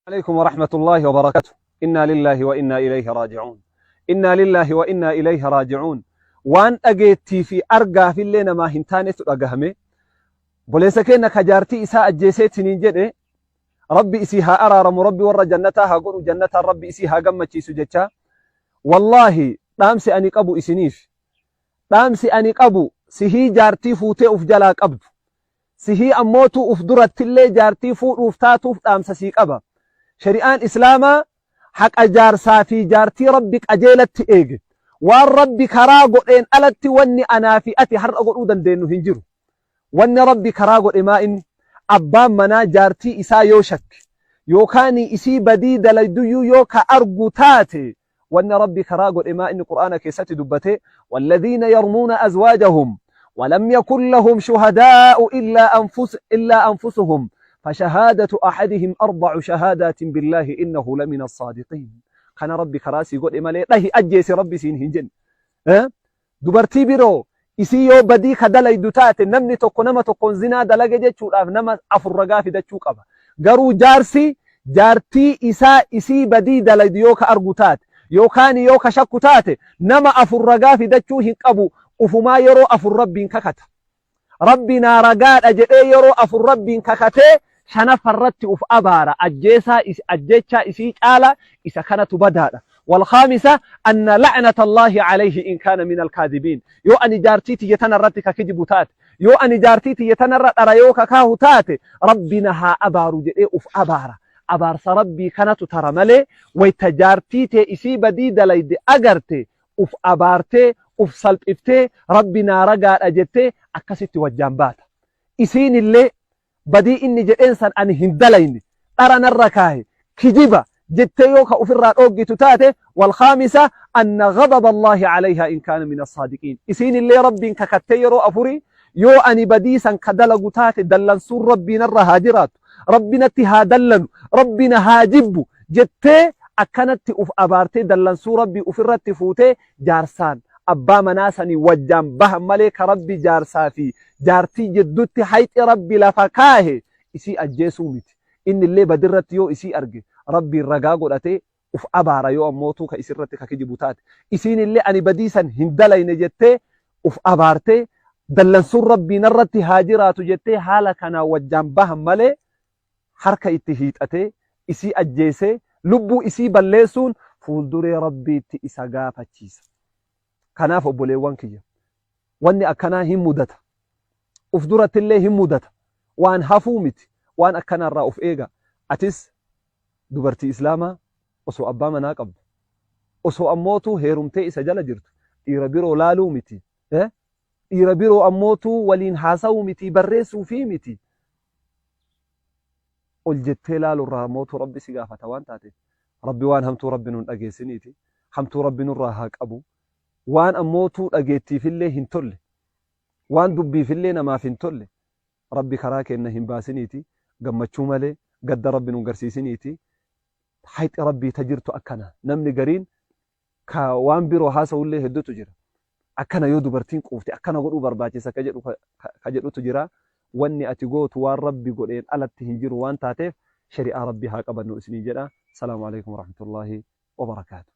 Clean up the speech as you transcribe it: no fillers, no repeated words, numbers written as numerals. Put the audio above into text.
عليكم ورحمة الله وبركاته. إنا لله وإنا إليه راجعون، إنا لله وإنا إليه راجعون. Waan dhageettii fi argaafillee namaa hin taanetu dhagahame. Obboleessa keenya ka jaartii isaa ajjeeseetiniin jedhe, Rabbi isii haa araaramu, Rabbi warra jannataa haa godhu, jannataan Rabbi isii haa gammachiisu jecha. Wallaahi, dhaamsi ani qabu isiniif, dhaamsi ani qabu sihii jaartii fuutee uf jalaa qabdu, sihii ammootuu uf durattillee jaartii fuudhuuf taatuuf dhaamsa sii qaba. Shari'aan Islaamaa haqa jaarsaa fi jaartii Rabbi qajeelatti eege. Waan Rabbi karaa godheen alatti wanni anaa fi ati har'a godhuu dandeenyu hin jiru. Wanni Rabbi karaa godhe maa inni? Abbaan manaa jaartii isaa yoo shakke yookaan isii badii dalayduyyuu yoo ka argu taate, wanni Rabbi karaa godhe maa inni? Qur'aana keessatti dubbate: والذين يرمون أزواجهم ولم يكن لهم شهداء إلا أنفسهم فشهادة أحدهم أربع شهادات بالله إنه لمن الصادقين. Kana Rabbi karaa sii godhe malee dhahi ajjeesi Rabbi siin hin jenne. Dubartii biroo isii yoo badii ka dalaydu taate, namni tokko nama tokkoon zinaa dalage jechuudhaaf nama afur ragaa fidachuu qaba. Garuu jaarsi jaartii isaa isii badii dalaydu yoo ka argu taate yookaan yoo ka shakku taate, nama afur ragaa fidachuu hin qabu. Ufumaa yeroo afur Rabbiin kakata. Rabbi naa ragaadha jedhee yeroo afur Rabbiin kakatee shanaffarratti uf abaara. Ajjeesaa ajjechaa isii caala isa kanatu badaadha. والخامسة أن لعنة الله عليه إن كان من الكاذبين. Yoo ani jaartii tiyya tanarratti ka kijibu taate, yoo ani jaartii tiyya tanarra dhara yoo kakaahu taate, Rabbi na haa abaaru jedhee uf abaara. Abaarsa Rabbii kanatu tara malee, wayta jaartii tee isii badii dalayde agarte uf abaartee uf salphiftee Rabbi naa ragaadha jettee akkasitti wajjaan baata. Isiin illee badii inni jedheen san ani hin dalayne, dhara narra kaahe, kijiba jettee yoo ka ofirraa dhooggitu taate, والخامسة أن غضب الله عليها إن كان من الصادقين. Isiin illee Rabbiin kakattee yeroo afurii yoo ani badiisan ka dalagu taate, dallansuun Rabbii narra haa jiraatu, Rabbi natti haa dallanu, Rabbi na haa jibbu jettee akkanatti uf abaartee dallansuu Rabbii ufirratti fuutee jaarsaan abbaa manaa sanii wajjaan bahan malee, ka Rabbi jaarsaa fi jaartii jiddutti hayxi Rabbi lafa kaahe isii ajjeesuu miti. Inni illee badirratti yoo isii arge Rabbiin ragaa godhatee uf abaara, yoo ammootuu ka isirratti ka kijibu taate. Isiin illee ani badiisan hin dalayne jettee uf abaartee dallansuun Rabbii narratti haa jiraatu jettee haala kanaan wajjaan bahan malee, harka itti hiixatee isii ajjeesee lubbuu isii balleessuun fuulduree Rabbiitti isa gaafachiisa. Kanaaf obboleewwan kiyya, wanni akkanaa hin mudata. Uf durattillee hin mudata. Waan hafuu miti. Waan akkanaarraa of eega. Atis dubartii Islaamaa osoo abbaa manaa qabdu, osoo ammootuu heerumtee isa jala jirtu, dhiira biroo laaluu miti. Dhiira biroo ammootuu waliin haasa'uu miti, barreessuu fi miti. Ol jettee laalurraa ammootuu Rabbi si gaafata waan taateef, Rabbi waan hamtuu Rabbi nun dhageessiniiti. Hamtuu Rabbi nurraa haa qabu. Waan ammootuu dhageettiifillee hin tolle, waan dubbiifillee namaaf hin tolle Rabbi karaa keenna hin baasiniiti. Gammachuu malee gadda Rabbi nun garsiisiniiti. Hayxi Rabbii ta jirtu akkana. Namni gariin ka waan biroo haasa'ullee hedduutu jira. Akkana yoo dubartiin quufte akkana godhuu barbaachisa ka jedhu ka jedhutu jira. Wanni ati gootu waan Rabbi godheen alatti hin jiru waan taateef, shari'aa Rabbii haa qabannu isiniin jedha. Salaamu alaikum warahmatullaahi wabarakaatu.